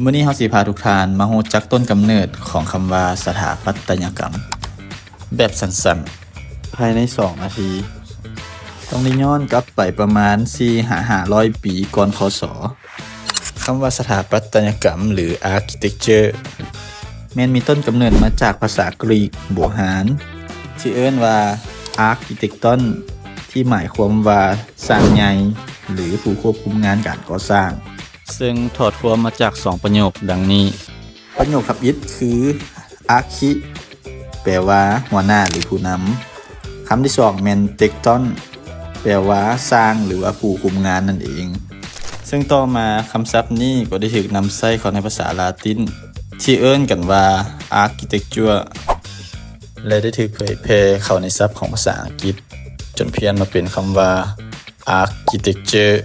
ມື້ນີ້ເຮົາຊິພາທຸກທ່ານມາຮູ້ຈັກຕົ້ນກຳເນີດຂອງຄຳວ່າສະຖາປັດຕະຍະກຳ ແບບສັ້ນໆ ພາຍໃນສອງນາທີ. ຕ້ອງໄດ້ຍ້ອນກັບໄປປະມານສີ່ຫາຫ້າຮ້ອຍປີກ່ອນ ຄ.ສ. ຄຳວ່າສະຖາປັດຕະຍະກຳ ຫຼື architecture ແມ່ນມີຕົ້ນກຳເນີດມາຈາກພາສາກຣີກບູຮານ ທີ່ເອີ້ນວ່າ architecton ທີ່ໝາຍຄວາມວ່າຊ່າງໃຫຍ່ ຫຼື ຜູ້ຄວບຄຸມງານການກໍ່ສ້າງ. ເຊິ່ງຖອດຄວາມມາຈາກສອງປະໂຫຍກດັ່ງນີ້. ປະໂຫຍກທຳອິດຄື archi ແປວ່າຫົວໜ້າ ຫຼື ຜູ້ນຳ. ຄຳທີສອງແມ່ນ tecton ແປວ່າຊ່າງ ຫຼືວ່າຜູ້ຄຸມງານນັ້ນເອງ. ເຊິ່ງຕໍ່ມາຄຳສັບນີ້ກໍໄດ້ຖືກນຳໃຊ້ເຂົ້າໃນພາສາລາຕິນ ທີ່ເອີ້ນກັນວ່າ architecture ແລະ ໄດ້ຖືກເຜີຍແຜ່ເຂົ້າໃນສັບຂອງພາສາອັງກິດ ຈົນພຽນມາເປັນຄຳວ່າ architecture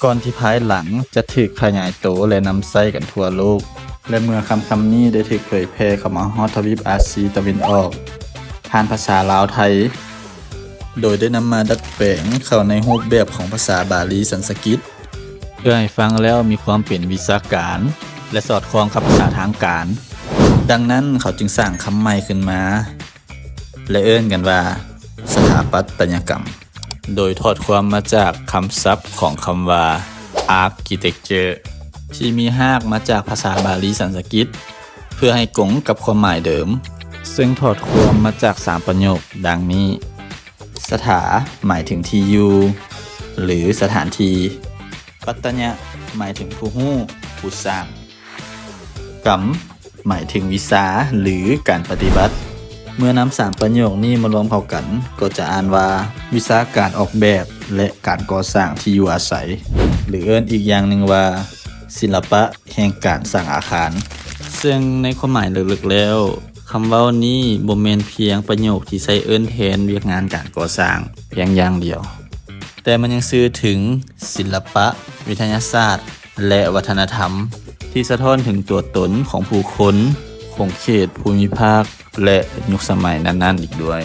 ກ່ອນທີ່ພາຍຫຼັງຈະຖືກຂະຫຍາຍໂຕ ແລະ ນຳໃຊ້ກັນທົ່ວໂລກ ແລະ ເມື່ອຄຳຄຳນີ້ໄດ້ຖືກເຜີຍແຜ່ເຂົ້າມາຮອດທະວີບອາຊີຕາເວັນອອກ ຜ່ານພາສາລາວໄທ ໂດຍໄດ້ນຳມາດັດແປງເຂົ້າໃນຮູບແບບຂອງພາສາບາລີສັນສະກິດ ເພື່ອໃຫ້ຟັງແລ້ວມີຄວາມເປັນວິຊາການ ແລະ ສອດຄ່ອງກັບພາສາທາງການ. ດັ່ງນັ້ນເຂົາຈຶ່ງສ້າງຄຳໃໝ່ຂຶ້ນມາ ແລະ ເອີ້ນກັນວ່າສະຖາປັດຕະຍະກຳ ໂດຍຖອດຄວາມມາຈາກຄຳສັບຂອງຄຳວ່າ architecture ທີ່ມີຮາກມາຈາກພາສາບາລີສັນສະກິດ ເພື່ອໃຫ້ກົງກັບຄວາມໝາຍເດີມ ເຊິ່ງຖອດຄວາມມາຈາກສາມປະໂຫຍກດັ່ງນີ້. ສະຖາ ໝາຍເຖິງທີ່ຢູ່ ຫຼື ສະຖານທີ່. ປັດຕະຍະ ໝາຍເຖິງຜູ້ຮູ້, ຜູ້ສ້າງ. ກຳ ໝາຍເຖິງວິຊາ ຫຼື ການປະຕິບັດ. ເມື່ອນຳສາມປະໂຫຍກນີ້ມາລວມເຂົ້າກັນ ກໍຈະອ່ານວ່າ ວິຊາການອອກແບບ ແລະ ການກໍ່ສ້າງທີ່ຢູ່ອາໄສ ຫຼື ເອີ້ນອີກຢ່າງໜຶ່ງວ່າ ສິລະປະແຫ່ງການສ້າງອາຄານ. ເຊິ່ງໃນຄວາມໝາຍເລິກໆແລ້ວ, ຄຳເວົ້ານີ້ບໍ່ແມ່ນພຽງປະໂຫຍກທີ່ໃຊ້ເອີ້ນແທນວຽກງານການກໍ່ສ້າງພຽງຢ່າງດຽວ, ແຕ່ມັນຍັງສື່ເຖິງສິລະປະ, ວິທະຍາສາດ ແລະ ວັດທະນະທຳ ທີ່ສະທ້ອນເຖິງຕົວຕົນຂອງຜູ້ຄົນ, ຂົງເຂດ, ພູມິພາກ ແລະ ຍຸກສະໄໝນັ້ນໆອີກດ້ວຍ.